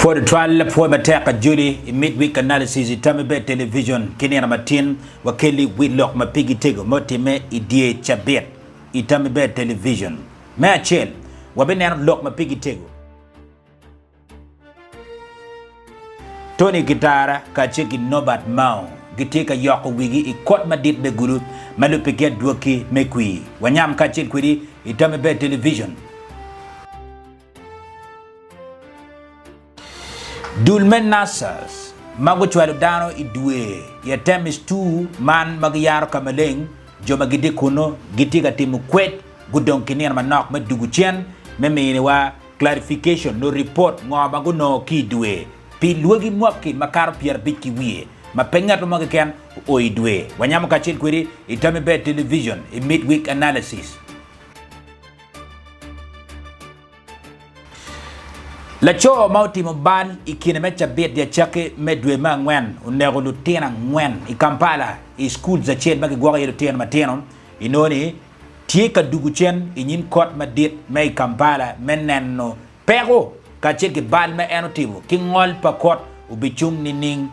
Pwod tutwal lapwoy matek ajoli i Midweek Analysis i Tammy Bed Television ki nino matin wakelli wi lok ma pigi tego ma otimme i dye cabit i Tammy Bed Television. Me acel, wabineno lok ma pigi tego. Tony Kitara kacel ki Norbert Mao gitye ka yoko wigi i kot madit me Gulu ma lubbe ki adwogi me kwir. Wanyam kacel kwedi i Tammy Bed Television. Dul me NASA's ma gucwalo dano i dwe i Artemis ii man ma giyaro ka maleng jo ma gitye kunnu gitye ka timo kwed gudong ki nino manok me dugu cen me miniwa clarification nyo report ngo ma gunongo ki i dwe pi lwagi mwaki makato 50 ki wiye ma pe ngat mo keken oo i dwe. Wanyamo kacel kwedi i Tammy Bed Television i Midweek Analysis. Laco ma otimo bal i kine me cabit i acakki me dwe me angwen oneko lutino angwen i Kampala i schools acel ma kigwoko iye lutino matino inongo ni tye ka dugo cen i nyim kot madit me i Kampala me neno peko kacel ki bal ma en otimo ki ngol pa kot obicung nining.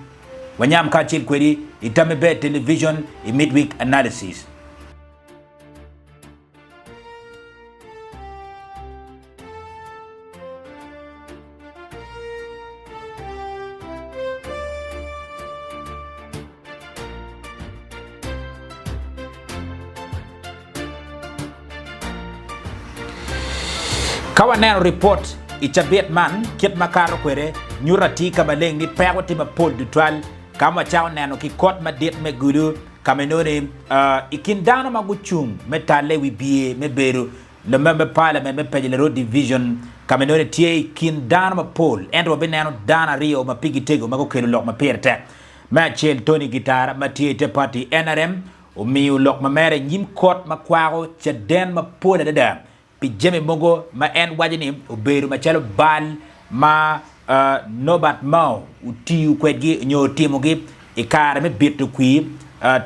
Wanyam kacel kwedi i Tammy Ber Television i Midweek Analysis. Ka waneno ripot i cabit man kit ma kato kwede, nyuto atir ka maleng ni peko tye mapol tutwal ka ma wacako neno ki kot madit me Gulu ka ma inongo ni i kin dano ma gucung me talle i wi bye me bedo Lamemba me Parliament me Pejele Road Division ka ma inongo ni tye i kin dano mapol ento wabineno dano aryo ma pigi tego ma gukelo lok ma pire tek. Me acel Tony Gitara ma tye i te party nrm omiyo lok ma mere i nyim kot ma kwako caden mapol adada pi jami mogo ma en waco ni obedo macalo bal ma Norbert Mao otiyo kwedgi nyo otimogi i kare me bito kwir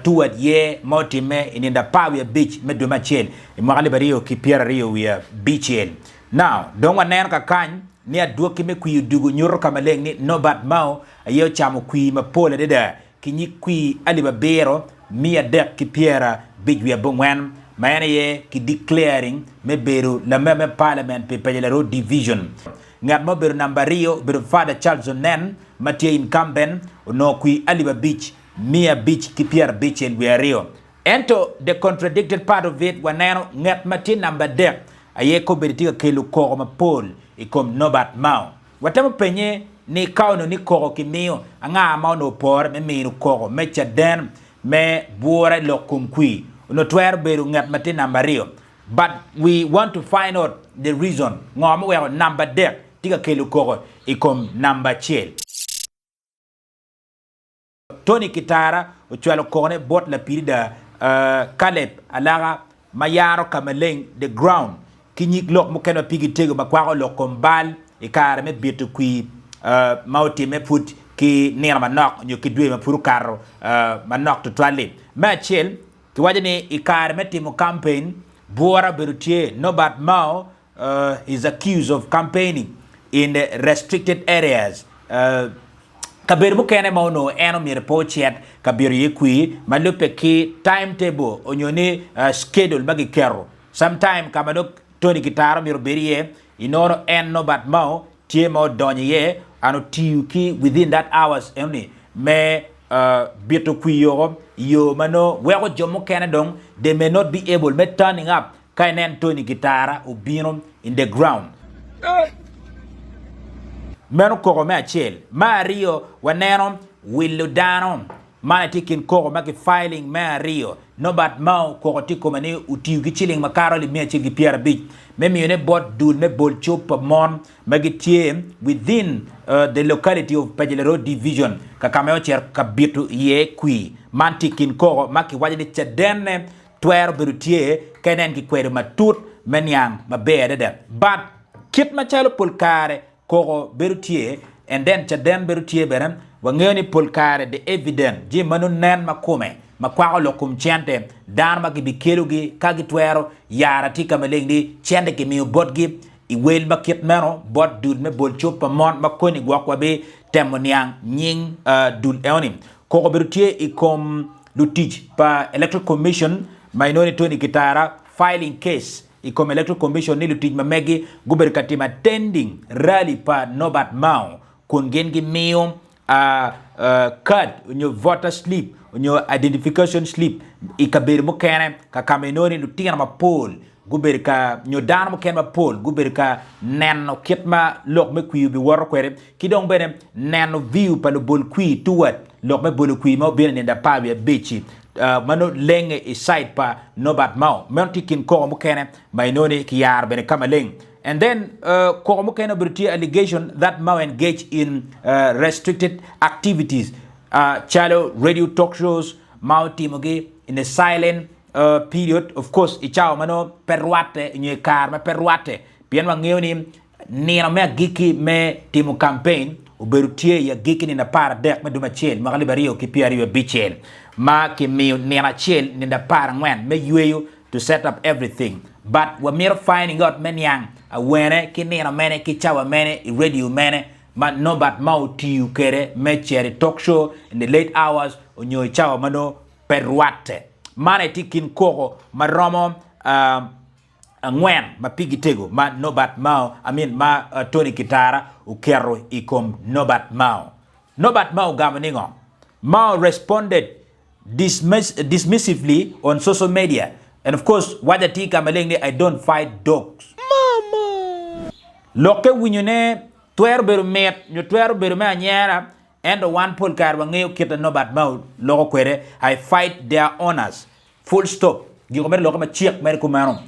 toward year ma otimme i nindo apar wiye abic me dwe me acel i mwaka alip aryo ki pyeraryo wiye abicel. Now, dong waneno kakany ni adwoki me kwir odugu nyuto ka maleng ni Norbert Mao aye ocamo kwir mapol adada ki nyig kwir alip abiro 359 ma en aye ki declaring me bedo lamemba me parliament pi Pejela Road Division. Ngat ma obedo namba aryo obedo Father Charles Onen ma tye incumbent onongo kwir 5552. Ento the contradicted part of it waneno ngat ma tye namba adek aye kobedo tye ka kelo koko mapol i kom Norbert Mao. Watemo penye ni ka onongo ni koko kimiyo, anga ma onongo opore me mino koko me caden me bwure lok kom kwir? Onongo twero bedo ngat ma tye namba aryo. But we want to find out the reason ngo muweko namba adek tye ka kelo koko i kom namba acel. Tony Kitara ocwalo kokone bot lapirida Caleb Alaka ma yaro ka maleng The Ground ki nyig lok mukene ma pigi tego ma kwako lok kom bal i kare me bito kwir ma otimme pud ki nino manok nyo ki dwe ma pud okato manok tutwal-li. Me acel, kiwaco ni i kare me timo kampen, bwura obedo tye Norbert Mao is accused of campaigning in restricted areas, kabedo mukene ma onongo en omyero pe ocit ka bito iye kwir ma lubbe ki time table onyo ni schedule ma giketo. Sometime ka ma nongo Tony Kitara myero obed iye inongo en Norbert Mao tye ma odonyo iye and otiyo ki within that hours enoni me bito kwir oko i yo ma nongo weko jo mukene dong they may not be able me turning up Ka inen Tony Gitara obino in the ground. Meno koko me acel. Me aryo, waneno wilo dano. Man aye tye i kin koko ma ki filing me aryo. Norbert Mao koko tye i kome ni otiyo ki ciling makato alip 150 me miyone bot dul me bol cob pa mon ma gitye within the locality of Pajule Road Division ka ka ma en ocito ka bito iye kwir. Man tye i kin koko ma kiwaco ni cadenne Twero bedo tye ka inen ki kwedo matut me niang maber adada. But kit macalo pol kare koko bedo tye and then caden bedo tye bene, wangeyo ni pol kare the evident, jami ma nongo nen ma kome ma kwako lok kom cente, dano ma gibikelogi ka gitwero yaro atir ka maleng ni cente kimiyo botgi. i wel ma kit meno bot dul me bol cub pa mon ma koni gwok wabi temo niang nying dul eno-ni. Koko obedo tye i kom lutic pa Electoral Commission ma inongo ni Tony Kitara filing case i kom Electoral Commission ni lutic ma megi gubedo ka timo attending rally pa Norbert Mao kun gin gimiyo kad nyo voter slip nyo identification slip i kabedo mukene ka ka ma inongo ni lutino mapol gubedo ka nyo dano mukene mapol gubedo ka neno kit ma lok me kwir obiwoto kwede ki dong bene neno view pa lubol kwir toward lok me bolo kwir ma obino i nino 15 ma nongo lenge i side pa Norbert Mao. Meno tye i kin koko mukene ma inongo ni kiyaro bene ka maleng. And then koko mukene obedo tye allegation that Mao engage in restricted activities calo radio talk shows ma otimogi in a silent period of course i cawa ma nongo pe rwatte nyo i kare ma pe rwatte pien wangeyo ni nino me agikki me timo campaign obedo tye i agikki nino 13 me dwe acel mwaka 2025 ma kimiyo nino acel nino 14 me yweyo to set up everything but wamito finding out me niang awene ki nino mene ki cawa mene i radio mene ma Norbert ma otiyo kede me cito i talk show in the late hours onyo i cawa ma nongo pe rwatte. Man aye tye i kin koko ma romo angwen ma pigi tego ma Norbert Mao, I mean ma Tony Kitara oketo i kom Norbert Mao. Norbert Mao ogamo ningo? Mao responded dismissively on social media and of course waco atir ka maleng ni I don't fight dogs. Lokke winyone twero bedo mit nyo twero bedo me anyera ento wan pol kare wangeyo kit ma Norbert Mao loko kwede I fight their owners full stop giko mere lokke macek mere kumeno.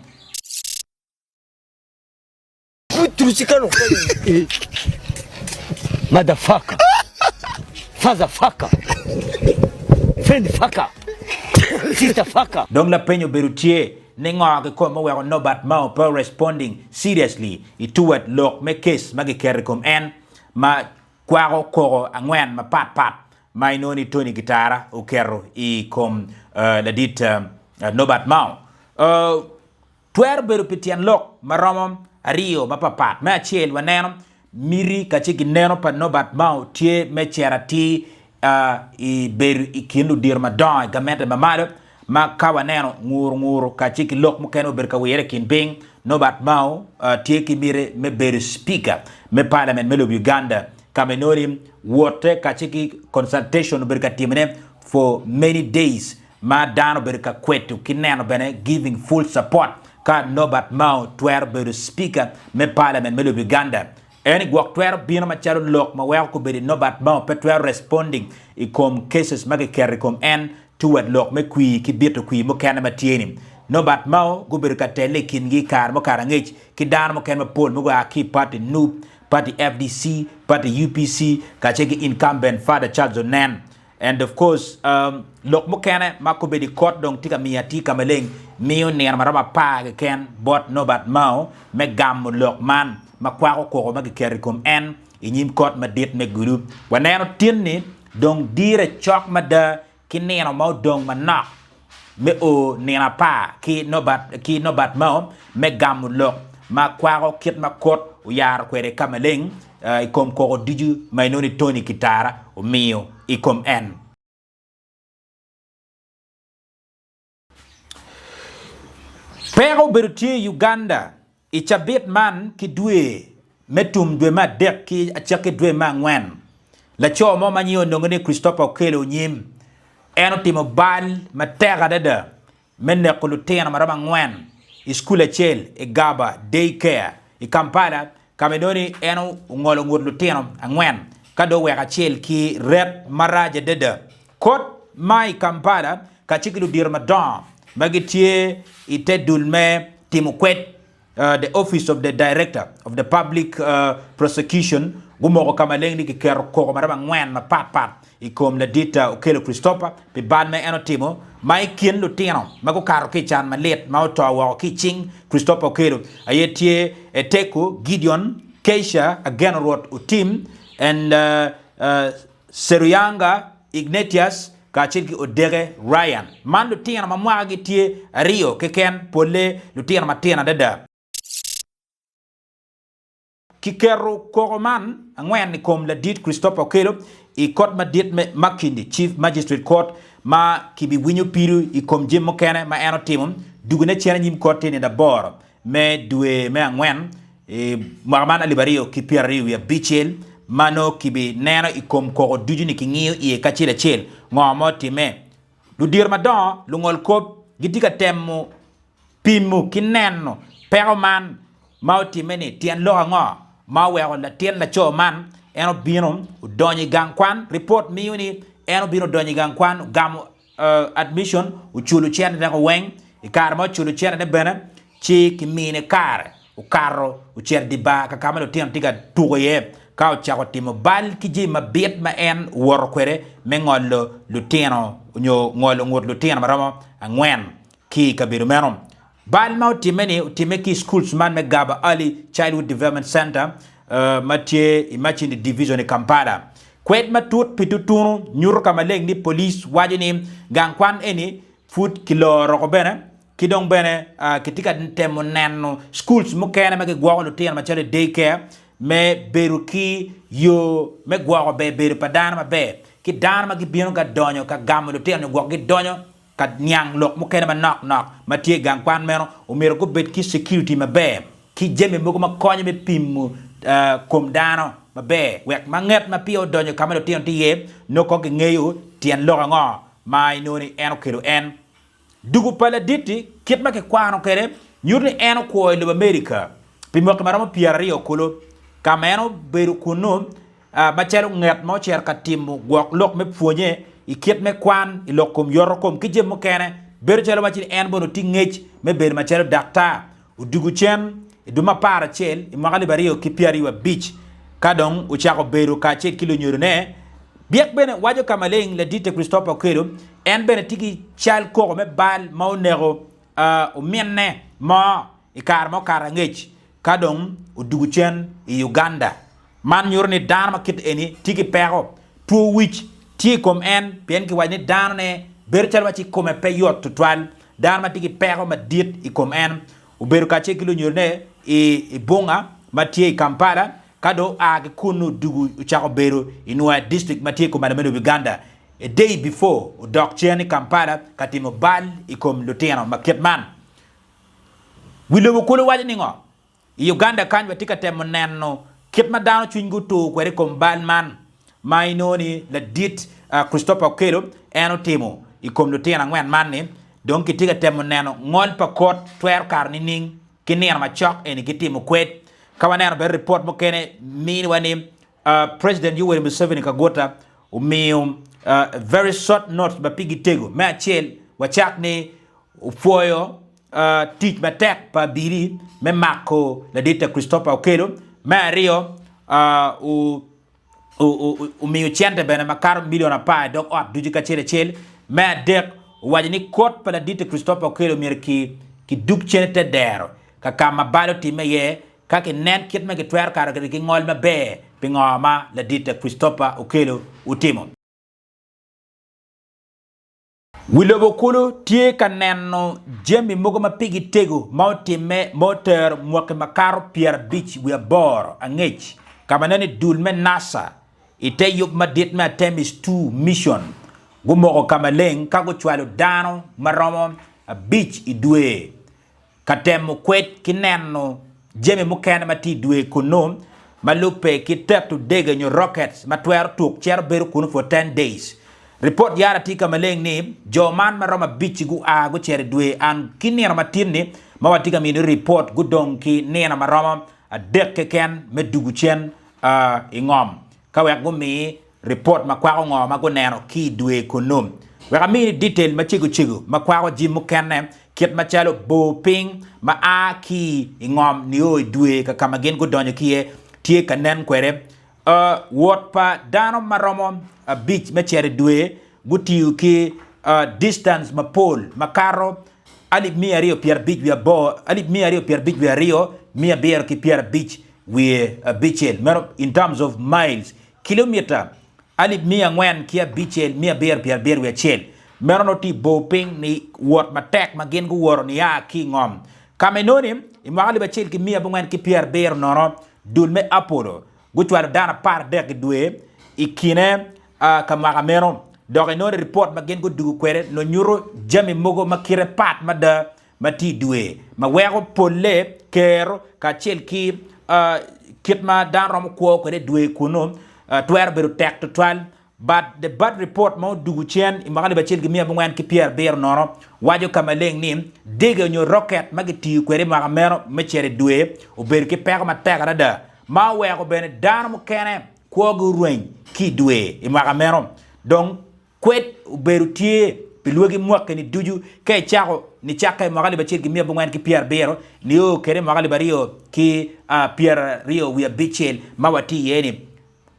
Dong lapeny obedo tye ni ngo kikome ma oweko Norbert Mao pe responding seriously i toward lok me case ma giketo i kom en ma kwako koko angwen mapat pat ma inongo ni Tony Gitara oketo i kom ladit Norbert Mao. Twero bedo pi tyen lok ma romo ariyo mapapat. Me acel, waneno miti kacel ki neno pa Norbert Mao tye me cito atir i bedo i kin ludito madongo i gamente ma malo, ma ka waneno nguru nguru kacel ki lok mukene obedo ka wire i kin piny, Norbert Mao tye ki miti me bedo Speaker me Parliament me lobo Uganda ka ma inongo ni wotte kacel ki consultation obedo ka timone for many days ma dano obedo ka kweto ki neno bene giving full support ka Norbert Mao twero bedo Speaker me Parliament me lobo Uganda. Eni gwok twero bino macalo lok ma weko kobedo Norbert Mao pe twero responding i kom cases ma kiketo i kom en toward lok me kwir ki bito kwir mukene ma tye ni. Norbert Mao gubedo ka telle i kingi i kare mukato angec ki dano mukene mapol ma gua ki i party nup, party FDC, party UPC kacel ki incumbent Father Charles Onen. And of course lok mukene ma kobedi kot dong tye ka miyo atir ka maleng miyo nino maromo apar keken bot Norbert Mao me gamo lok man ma kwako koko ma kiketo i kom en i nyim kot madit me Gulu. Waneno tin-ni dong dire cok mada ki nino ma odong manok me o nino apar ki ki Norbert Mao me gamo lok ma kwako kit ma kot oyaro kwede ka maleng i kom koko ducu ma inongo ni Tony Kitara omiyo i kom en. Peko obedo tye i Uganda i cabit man ki dwe me tum dwe me adek ki acakki dwe me angwen. Laco mo ma nyinge ononge ni Christopher Okello Onyim En otimo bal matek adada me neko lutino ma romo angwen i cukul acel i Gaba Day Care i Kampala ka ma inongo ni en ongolo ngut lutino angwen ka dong oweko acel ki ret marac adada. Kot ma i Kampala kacel ki ludito madongo ma gitye i te dul me timo kwed The Office of the Director of the Public Prosecution gumoko ka maleng ni kiketo koko ma romo angwen mapatpat i kom ladit Okello Christopher pi bal ma en otimo ma i kin lutino ma gukato ki i can malit ma oto woko ki i cing Christopher Okello aye tye Eteku Gideon, Keisha Ageno Rwot Otim and Seruyanga Ignatius kacel ki Odeke Ryan. Man lutino ma mwakagi tye ariyo keken, polle lutino matino adada. Kiketo koko man angwen i kom ladit Christopher Okello i kot madit me Makindye Chief Magistrate Court ma kibiwinyo pido i kom jami mukene ma en otimo dugone cen anyim kot-ti nino aboro me dwe me angwen i mwaka man 2026 ma nongo kibineno i kom koko ducu ni kingiyo iye kacel acel ngo ma otimme. Ludito madongo lungolkop gitye ka temo pimo ki neno peko man ma otimme-ni tyen lok ango ma oweko latin laco man en obino odonyo i gang kwan. Ripot miyo ni en obino odonyo i gang kwan ogamo admission oculo centene weng i kare ma oculo centene bene ci kimine kare okato ocito i dye bar ka ka ma lutino tye ka tuko iye ka ocako timo bal ki jami mabit ma en owoto kwede me ngolo lutino nyo ngolo ngut lutino ma romo angwen ki i kabedo meno. Bal ma otimme-ni otimme ki i schools man me Gaba Early Childhood Development Centre ma tye i Makindye Division i Kampala. Kwed matut pi tutunu nyuto ka maleng ni police waco ni gang kwan eni pud kiloro ko bene ki dong bene kitye ka temo neno schools mukene ma gigwoko lutino macalo i day care me bedo ki yo me gwoko ber bedo pa dano maber ki dano ma gibino ka donyo ka gamo lutino nyo gwok gidonyo ka niang lok mukene manok nok ma tye i gang kwan meno, omyero gubed ki security maber ki jami mogo ma konyo me pimo kom dano maber wek ma nget ma peya odonyo ka ma lutino tye iye nongo kong kingeyo tyen lok ango ma inongo ni en okelo en. Dugu pa ladit-ti kit ma kikwano kwede nyuto ni en okwo i lobo Amerika pi mwaki ma romo pyeraryo kulu ka ma en obedo kunnu Macalo nget ma ocito ka timo gwok lok me pwonye i kit me kwan, i lok kom yoto kom ki jami mukene, bedo calo waci ni en bene otye ngec me bedo macalo daktar. Odwogo cen i dwe me aparacel i mwaka 2025 ka dong ocako bedo kacel ki lunyodone. Byek bene waco ka maleng laditte Christopher Okello en bene tye ki cal koko me bal ma oneko ominne mo i kare ma okato angec ka dong odwogo cen i Uganda. Man nyuto ni dano ma kite eni tye ki peko. Two wic tye i kom en pien kiwaco ni danone bedo calo wacci kome pe yot tutwal. Dano ma tye ki peko madit i kom en obedo kacel ki lunyodone i bunga ma tye i Kampala ka dong oa ki kunnu odugu ocako bedo i Nwoya District ma tye i kumalo me lobo Uganda. A day before odok cen i Kampala ka timo bal i kom lutino ma kit man. Wi lobo kulu waco ningo? I Uganda kany watye ka temo neno kit ma dano cwinygi otur kwede i kom bal man ma inongo ni ladit Christopher Okello en otimo i kom lutino angwen man ni dong kitye ka temo neno ngol pa kot twero kato nining ki nino macok eni gitimo kwed. Ka waneno bene ripot mukene miniwa ni President Yoweri Museveni Kaguta omiyo very short notes ma pigi tego. Me acel wacak ni opwoyo tic matek pa abili me mako laditte Christopher Okello. Me aryo, omiyo cente bene makato milion apar i dog ot ducu kacel acel. Me adek, owaco ni kot pa laditte Christopher Okello myero kidug cen i te dero ka ka ma bal otimme iye ka kinen kit ma kitwero kato kwede ki ngol maber pi ngo ma laditte Christopher Okello otimo. Wi lobo kulu tye ka neno jami mogo ma pigi tego ma otimme ma otero mwaki makato 58 angec ka ma nen ni dul me NASA i te yub madit me Artemis ii Mission gumoko ka maleng ka gucwalo dano ma romo abic i dwe ka temo kwed ki neno jami mukene ma tye i dwe kunnu ma lubbe ki teto dege nyo rockets ma twero tuk cito bedo kunnu for 10 days. Ripot yara tye ka maleng ni jo man ma romo abic-ci gua gucito i dwe and ki nino matin-ni ma watye ka mini ripot gudong ki nino ma romo adek keken me dugu cen i ngom ka wek gumi Ripot ma kwako ngo ma guneno ki i dwe kunnu. Wek amini detail macego cego ma kwako jami mukene kit macalo bor piny ma a ki i ngom nio i dwe ka ka ma gin gudonyo ki iye tye ka nen kwede. Wot pa dano ma romo abic me cito i dwe gutiyo ki distance mapol makato alip 250 wiye abor, alip 252 750 meno in terms of miles. Kilomita alip 406 771. Meno nongo tye i bor piny ni wot matek ma gin guwoto nia ki i ngom. Ka ma inongo ni i mwaka alip acel ki miya abongwen ki pyerabiro nono, Dul me Apollo gucwalo dano 13 i dwe i kine ka mwaka meno, dok inongo ni ripot ma gin gudugo kwede nongo nyuto jami mogo ma kite pat mada ma tye i dwe ma weko polle kero kacel ki kit ma dano romo kwo kwede i dwe kunu twero bedo tek tutwal. But the bad report ma odugo cen i mwaka 1970 nono waco ka maleng ni dege nyo rocket ma kitiyo kwede i mwaka meno me cito i dwe obedo ki peko matek adada ma oweko bene dano mukene kwogi orweny ki i dwe i mwaka meno. Dong kwed obedo tye pi lwagi mwaki-ni ducu ka icako nicakke i mwaka 1970 nio kwede i mwaka 2026 ma watye iye-ni.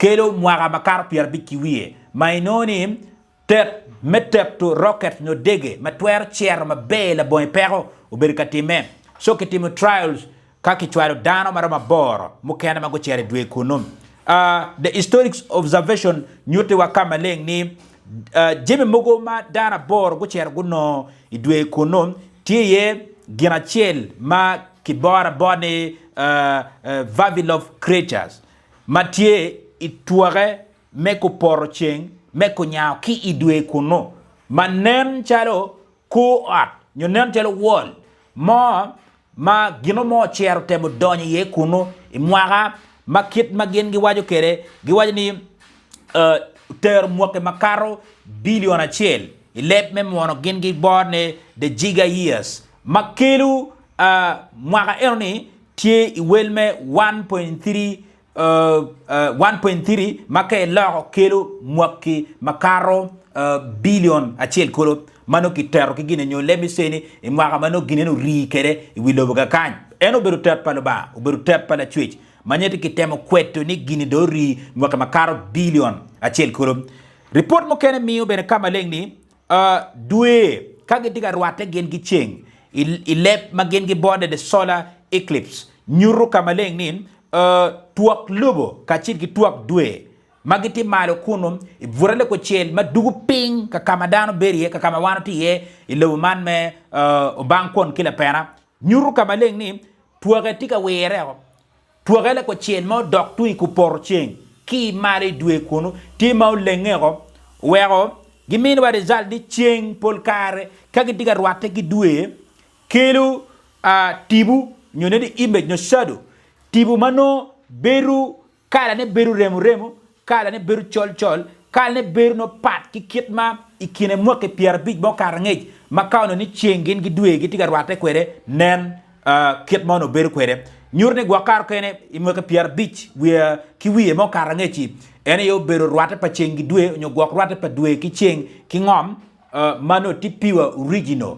Kelo mwaka makato 50 ki wiye ma inongo ni tet me teto rocket nyo dege ma twero cito maber labongo peko obedo ka timme. So kitimo trials ka kicwalo dano maromo aboro mukene ma gucito i dwe kunnu. The historic observation nyutiwa ka maleng ni jami mogo ma dano aboro gucito gunongo i dwe kunnu tye iye gin acel ma kiboro abora ni Vavilov craters ma tye i twoke me kupoto ceng me kunyango ki i dwe kunnu, ma nen calo kor ot nyo nen calo wall mo ma gino mo ocito temo donyo iye kunnu i mwaka ma kit ma gin giwaco kwede, giwaco ni otero mwaki makato bilion acel i leb me mwono gin giboro ni the giga years ma kelo mwaka eno-ni tye i wel me 1.3 ma ka iloko kelo mwaki makato bilion acel kulu ma nongo kiteto ki gine nyo let me say ni i mwaka ma nongo gin eno orii kwede i wi lobo kakany. En obedo tet pa Lubanga, obedo tet pa Lacwec ma nyuto kitemo kweto ni gini dong orii mwaki makato bilion acel kulu. Ripot mukene miyo bene ka maleng ni Dwe ka gitye ka rwatte gin ki ceng i leb ma gin gibone the solar eclipse nyuto ka maleng ni twok lobo kacel ki twok dwe ma gitye malo kunu i bute lekucel ma dugo piny ka ka ma dano bedo iye, ka ka ma wan watye iye i lobo man me Obang Kwon ki Lapena nyuto ka maleng ni twoke tye ka wireo. Twoke lakwacel ma odok tung i kupoto ceng ki i malo i dwe kunu tye ma olenge oko oweko giminiwa result ni ceng pol kare ka gitye ka rwatte ki dwe kelo tipo nyo neno image nyo shadow tipo ma nongo bedo kala ne bedo remo remo Kalane bedo colcol, kalane bedo nongo pat ki kit ma i kine mwaki 50 ma okato angec ma ka onongo ni ceng gin ki dwe gitye ka rwatte kwede, nen kit ma onongo bedo kwede. Nyuto ni gwok kare okene i mwaki 50 wiye ki wiye ma okato angec-ci, en aye obedo rwatte pa ceng ki dwe nyo gwok rwatte pa dwe ki ceng ki ngom ma nongo tye pure original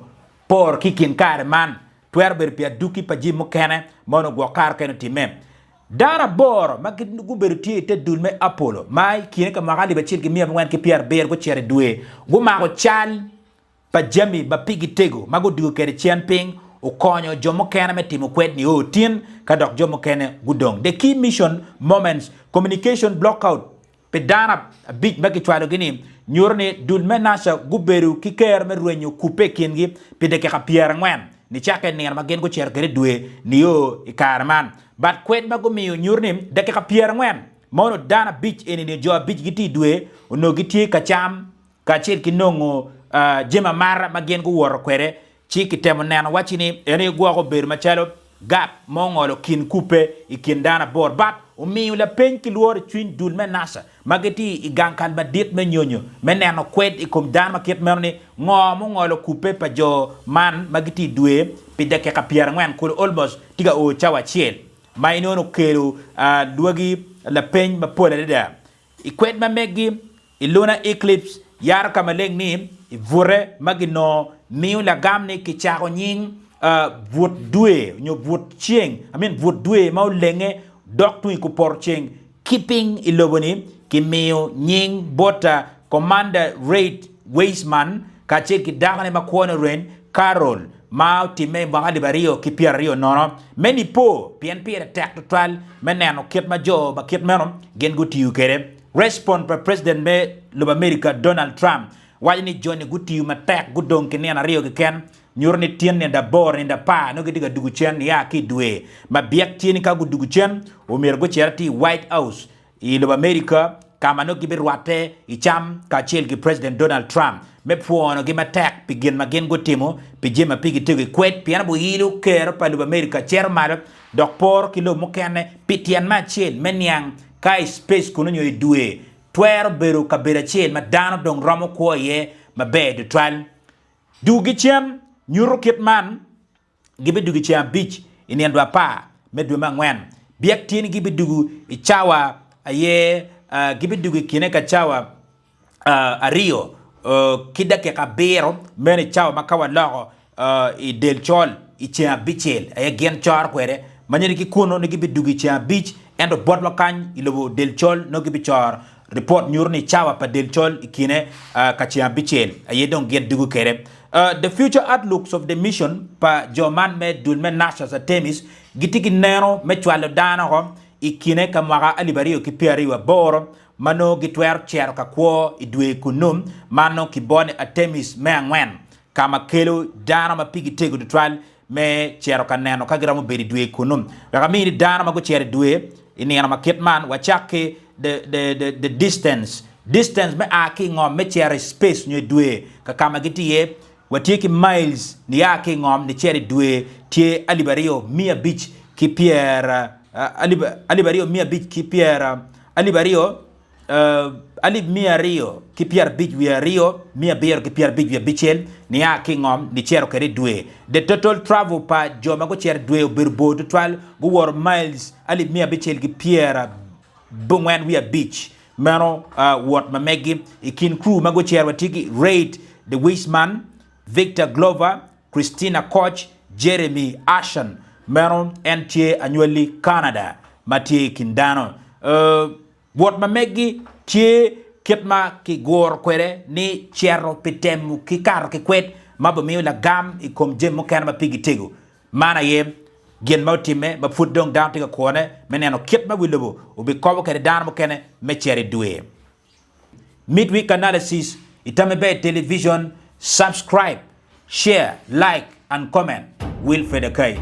por ki i kin kare man. Twero bedo pi adwogi pa jami mukene ma onongo gwok kare okene otimme. Dano aboro ma gubedo tye i te dul me Apollo ma i kine ka mwaka 1970 gucito i dwe gumako cal pa jami ma pigi tego ma gudigo kwede cen piny okonyo jo mukene me timo kwed nio tin ka dok jo mukene gudong. The Key Mission Moments Communication Blockout Pi dano abic ma kicwalogi-ni nyuto ni dul me NASA gubedo ki kero me rwenyo kubbe i kingi pi dakika 40 nicakke i nino ma gin gucito kwede i dwe nio i kare man. But kwed ma gumiyo nyuto ni dakika 40 ma onongo dano abic eni-ni jo abic gitye i dwe onongo gitye ka cam kacel ki nongo jami amata ma gin guwoto kwede, ci kitemo neno wacci ni en aye gwoko obedo macalo gap ma ongolo kin kubbe i kin dano aboro. But omiyo lapeny ki lworo i cwiny dul me NASA ma gitye i gang kal madit me nyonyo me neno kwed i kom dano ma kit meno ni ngo mungolo kubbe pa jo man ma gitye i dwe pi dakika 40 kulu almost tye ka o cawa acel ma inongo okelo lwagi lapeny mapol adada I kwed ma meggi i lunar eclipse yaro ka maleng ni i bute ma ginongo miyo lagam ni kicako nying but dwe nyo but ceng I mean but dwe ma olenge dok tung i kupoto ceng ki piny i lobo ni kimiyo nying bot Commander Reid Wiseman kacel ki dakone ma kwone oreny Carol ma otimme i mwaka 2020 nono me nipo pien pire tek tutwal me neno kit ma jo ma kit meno gin gutiyo kwede. Respon pa President me lobo America Donald Trump waco ni joni gutiyo matek gudong ki nino aryo keken. nyuto ni tyen nindo aboro nindo apar nongo gitye ka dugo cen nia ki i dwe ma byek tye ni ka gudugo cen omyero gucit atir i White House i lobo Amerika ka ma nongo gibirwatte i cam kacel ki President Donald Trump me pwonogi matek pi gin ma gin gutimo pi jami ma pigi tego i kwed pien obuilo kero pa lobo Amerika cito malo dok poro ki lobo mukene pi tyen me acel me niang ka i space kunu nyo i dwe twero bedo kabedo acel ma dano dong romo kwo iye maber tutwal. Dugi cen nyuto kit man, Gibidugo i ceng abic i nino dwe apar me dwe me angwen. Byek tye ni gibidugo i cawa aye gibidugo i kine ka cawa aryo ki dakika abiro, meno i cawa ma ka waloko i del col i ceng abicel aye gin coro kwede, ma nyuto ki kunnu ni gibidugo i ceng abic, ento botwa kany i lobo del col nongo gibicoro. Ripot nyuto ni cawa pa del col i kine ka ceng abicel aye dong gin dugo kwede. The Future Outlooks of the Mission pa jo man me dul me NASA's Artemis gitye ki neno me cwalo dano oko i kine ka mwaka 2028 ma nongo gitwero cito ka kwo i dwe kunnu ma nongo kibone ni Artemis me angwen ka ma kelo dano ma pigi tego tutwal me cito ka neno ka giromo bedo i dwe kunnu. Wek ami ni dano ma gucito i dwe i nino ma kit man, wacak ki the, the, the, the distance. Distance me a ki i ngom me cito i space nyo i dwe ka ka ma gitye iye, watye ki miles nia ki i ngom nicito i dwe tye 2500 ki pyer, alip, 2500 ki pyer, 2000, 2702 756 nia ki i ngom nicito kwede i dwe. The total travel pa jo ma gucito i dwe obedo bor tutwal, guwoto miles 645,000. Meno wot ma megi. I kin crew ma gucito watye ki Reid DeWeisman, Victor Glover, Christina Koch, Jeremy Ashen, meno en tye anywali Canada ma tye i kin dano. Wot ma meggi tye kit ma kiguro kwede ni cito pi temo ki kato ki kwed ma bimiyo lagam i kom jami mukene ma pigi tego. Man aye gin ma otimme ma pud dong dano tye ka kwone me neno kit ma wi lobo obikobo kwede dano mukene me cito i dwe. Midweek Analysis i Tammi Ber Television Subscribe, Share, Like and Comment Wilfred Akai.